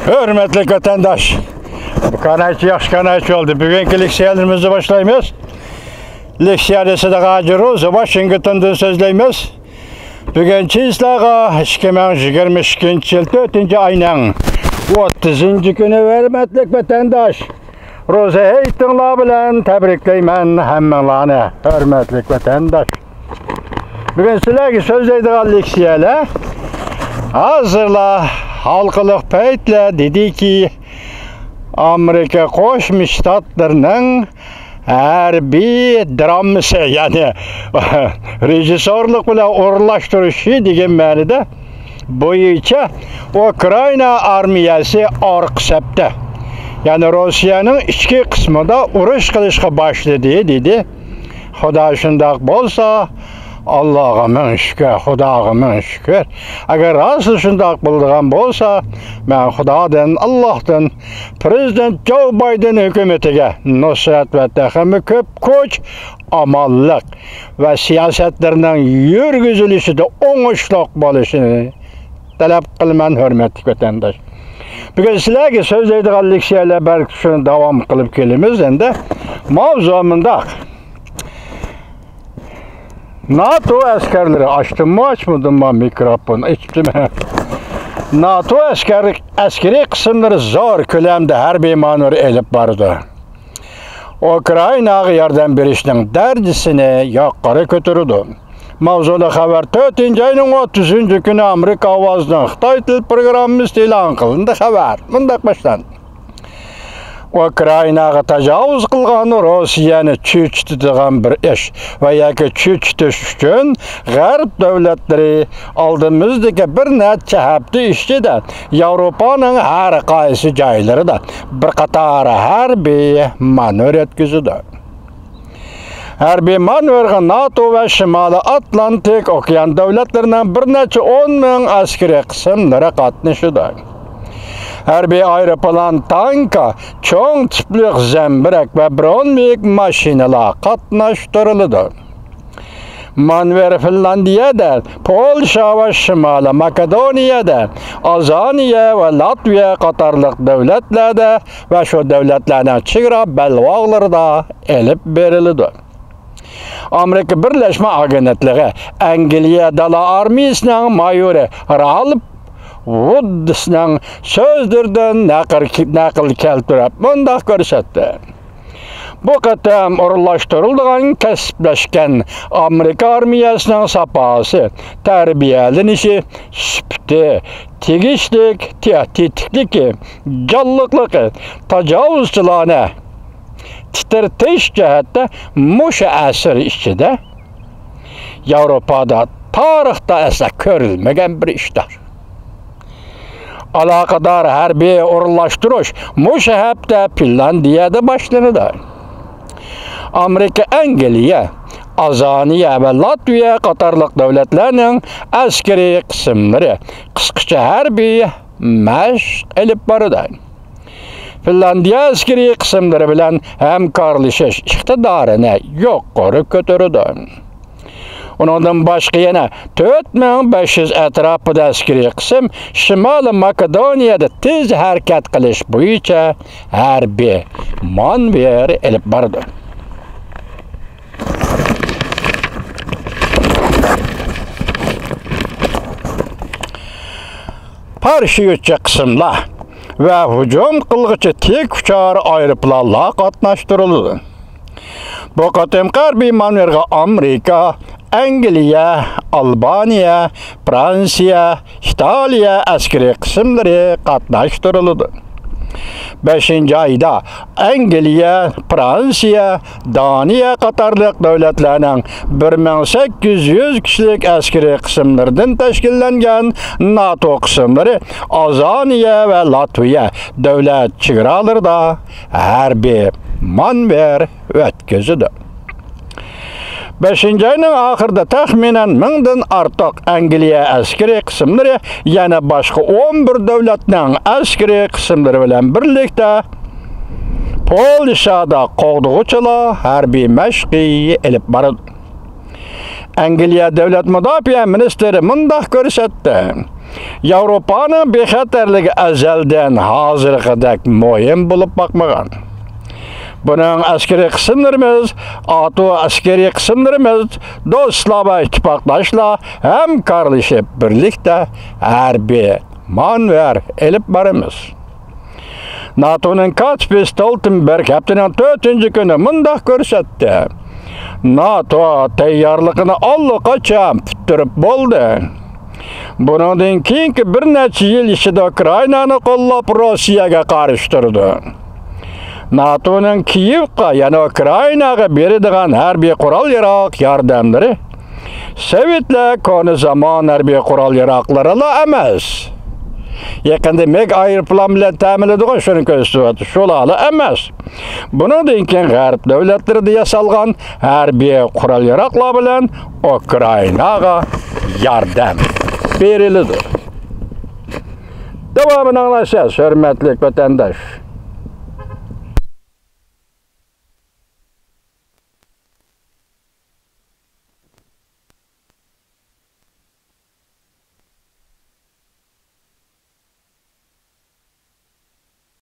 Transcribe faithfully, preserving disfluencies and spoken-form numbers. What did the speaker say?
ھۆرمەتلىك ۋەتەنداش، بۇ كانايچى ياخشى كانايچى بولدى. بۈگۈنكى لېكسىيەلىرىمىزنى باشلايمىز. لېكسىيەنى سىدىق ھاجى روزى، ۋاشىنگتوندىن سۆزلەيمىز. بۈگۈن چىسلاغا ئىككى مىڭ يىگىرمە ئىككىنچى يىل تۆتىنچى ئاينىڭ ئوتتۇزىنچى كۈنى. ھۆرمەتلىك ۋەتەنداش، روزا ھېيتىڭلار بىلەن تەبرىكلەيمەن ھەممىڭلارنى، ھۆرمەتلىك ۋەتەنداش. بۈگۈن سىلەرگە سۆزلەيدىغان لېكسىيەلەر، ھازىرلا ھالقىلىق پەيتلەر دېدىكى، ئامېرىكا قوشما شتاتلىرىنىڭ ھەربىي دراممىسى، يەنى رېژىسسورلۇق بىلەن ئورۇنلاشتۇرۇشى دېگەن مەنىدە بويىچە ئۇكرائىنا ئارمىيەسى ئارقا سەپتە، يەنى روسىيەنىڭ ئىچكى قىسمىدا ئۇرۇش قىلىشقا باشلىدى، دېدى. خۇدا شۇنداق بولسا، ئاللاغا مىڭ شۈكۈر، خۇداغا مىڭ شۈكۈر. ئەگەر راستلا شۇنداق بولىدىغان بولسا، مەن خۇدادىن، ئاللاھتىن، پىرېزىدېنت جو بايدېن ھۆكۈمىتىگە نۇسرەت ۋە تېخىمۇ كۆپ كۈچ، ئامانلىق ۋە سىياسەتلىرىنىڭ يۈرگۈزۈلۈشىدە ئوڭۇشلۇق بولۇشىنى تەلەپ قىلىمەن، ھۆرمەتلىك ۋەتەنداش. بۈگۈن سىلەرگە سۆزلەيدىغان لېكسىيەلەر، بەلكى شۇنى داۋام قىلىپ كېلىمىز ئەمدى. ماۋزۇ مۇنداق. ناتو ئەسكەرلىرى، ئاچتىممۇ، ئاچمىدىممۇ مىكروفون؟ ئېچىپتىمەن. ناتو ئەسكەر-، ئەسكىرىي قىسىملىرى زور كۆلەمدە ھەربىي مانېۋىر ئېلىپ بارىدۇ. ئۇكرائىناغا ياردەم بېرىشنىڭ دەرىجىسىنى يۇقىرى كۆتۈرىدۇ. ماۋزۇلۇق خەۋەر تۆتىنچى ئاينىڭ ئوتتۇزىنچى كۈنى ئامېرىكا ئاۋازىنىڭ خىتاي تىل پروگراممىسىدا ئېلان قىلىندى. خەۋەر مۇنداق باشلاندى. ئۇكرائىناغا تاجاۋۇز قىلغان روسىيەنى چۆچۈتىدىغان بىر ئىش ۋە ياكى چۆچۈتۈش ئۈچۈن غەرب دۆلەتلىرى ئالدىمىزدىكى بىر نەچچە ھەپتە ئىچىدە ياۋروپانىڭ ھەر قايسى جايلىرىدا بىر قاتار ھەربىي مانېۋىر ئۆتكۈزىدۇ. ھەربىي مانېۋىرغا ناتو ۋە شىمالىي ئاتلانتىك ئوكيان دۆلەتلىرىنىڭ بىر نەچچە ئون مىڭ ئەسكىرىي قىسىملىرى قاتنىشىدۇ. ھەربىي ئايروپىلان، تانكا، چوڭ تىپلىق زەمبىرەك ۋە برونېۋىك ماشىنىلار قاتناشتۇرۇلىدۇ. مانېۋىر فىنلاندىيەدە، پولشا ۋە شىمالىي ماكېدونىيەدە، ئازانىيە ۋە لاتۋىيە قاتارلىق دۆلەتلەردە ۋە شۇ دۆلەتلەرنىڭ چېگرا بەلباغلىرىدا ئېلىپ بېرىلىدۇ. ئامېرىكا بىرلەشمە ئاگېنتلىقى ئەنگلىيە دالا ئارمىيىسىنىڭ مايورى رالف ۋۇدسنىڭ سۆزلىرىدىن نەقىل، نەقىل كەلتۈرۈپ مۇنداق كۆرسەتتى. بۇ قېتىم ئورۇنلاشتۇرۇلىدىغان كەسىپلەشكەن ئامېرىكا ئارمىيەسىنىڭ ساپاسى، تەربىيەلىنىشى، سۈپىتى، تېگىشلىك، تېز-، تېتىكلىكى، جانلىقلىقى، تاجاۋۇزچىلارنى تىترىتىش جەھەتتە مۇشۇ ئەسىر ئىچىدە ياۋروپادا تارىختا ئەسلا كۆرۈلمىگەن بىر ئىشتار. ئالاقىدار ھەربىي ئورۇنلاشتۇرۇش مۇشۇ ھەپتە فىنلاندىيەدە باشلىنىدۇ. ئامېرىكا، ئەنگلىيە، ئازانىيە ۋە لاتۋىيە قاتارلىق دۆلەتلەرنىڭ ئەسكىرىي قىسىملىرى قىسقىچە ھەربىي مەشىق ئېلىپ بارىدۇ. فىنلاندىيە ئەسكىرىي قىسىملىرى بىلەن ھەمكارلىشىش ئىقتىدارىنى يۇقىرى كۆتۈرىدۇ. ئۇنىڭدىن باشقا يەنە تۆت مىڭ بەش يۈز ئەتراپىدا ئەسكىرىي قىسىم شىمالىي ماكېدونىيەدە تېز ھەرىكەت قىلىش بويىچە ھەربىي مانېۋىر ئېلىپ بارىدۇ. پاراشيۇتچى قىسىملار ۋە ھۇجۇم قىلغۇچى تىك ئۇچار ئايروپىلانلار قاتناشتۇرۇلىدۇ. بۇ قېتىمقى ھەربىي مانېۋىرغا ئامېرىكا، ئەنگلىيە، ئالبانىيە، فرانسىيە، ئىتالىيە ئەسكىرىي قىسىملىرى قاتناشتۇرۇلىدۇ. بەشىنچى ئايدا ئەنگلىيە، فرانسىيە، دانىيە قاتارلىق دۆلەتلەرنىڭ بىر مىڭ سەككىز يۈز كىشىلىك ئەسكىرىي قىسىملىرىدىن تەشكىللەنگەن ناتو قىسىملىرى ئازانىيە ۋە لاتۋىيە دۆلەت چېگرالىرىدا ھەربىي مانېۋىر ئۆتكۈزىدۇ. بەشىنچى ئاينىڭ ئاخىرىدا تەخمىنەن مىڭدىن ئارتۇق ئەنگلىيە ئەسكىرىي قىسىملىرى يەنە باشقا ئون بىر دۆلەتنىڭ ئەسكىرىي قىسىملىرى بىلەن بىرلىكتە پولشادا قوغدىغۇچىلار ھەربىي مەشقى ئېلىپ بارىدۇ. ئەنگلىيە دۆلەت مۇداپىئە مىنىستىرى مۇنداق كۆرسەتتى: ياۋروپانىڭ بىخەتەرلىكى ئەزەلدىن ھازىرقىدەك مۇھىم بولۇپ باقمىغان. بۇنىڭ ئەسكىرىي قىسىملىرىمىز، ئاتو ئەسكىرىي قىسىملىرىمىز، دوستلار ۋە ئىتتىپاقداشلار ھەمكارلىشىپ بىرلىكتە ھەربىي مانېۋىر ئېلىپ بارىمىز. ناتونىڭ كاتىپى ستولتېنبېرگ ھەپتىنىڭ تۆتىنچى كۈنى مۇنداق كۆرسەتتى: ناتو تەييارلىقىنى ئاللىقاچان پۈتتۈرۈپ بولدى. بۇنىڭدىن كېيىنكى بىر نەچچە يىل ئىچىدە ئۇكرائىنانى قوللاپ، روسىيەگە قارشى تۇرىدۇ. ناتونىڭ كىيېۋقا، يەنى ئۇكرائىناغا بېرىدىغان ھەربىي قورال-ياراغ ياردەملىرى سوۋېتلار كونا زامان ھەربىي قورال-ياراغلىرىلا ئەمەس، يېقىندا مىگ ئايروپىلان بىلەن تەمىنلىدىغۇ، شۇنى كۆرسىتىۋاتىدۇ، شۇلارلا ئەمەس. بۇنىڭدىن كېيىن غەرب دۆلەتلىرىدە ياسالغان ھەربىي قورال-ياراغلار بىلەن ئۇكرائىناغا ياردەم بېرىلىدۇ. داۋامىنى ئاڭلايسىز، ھۆرمەتلىك ۋەتەنداش.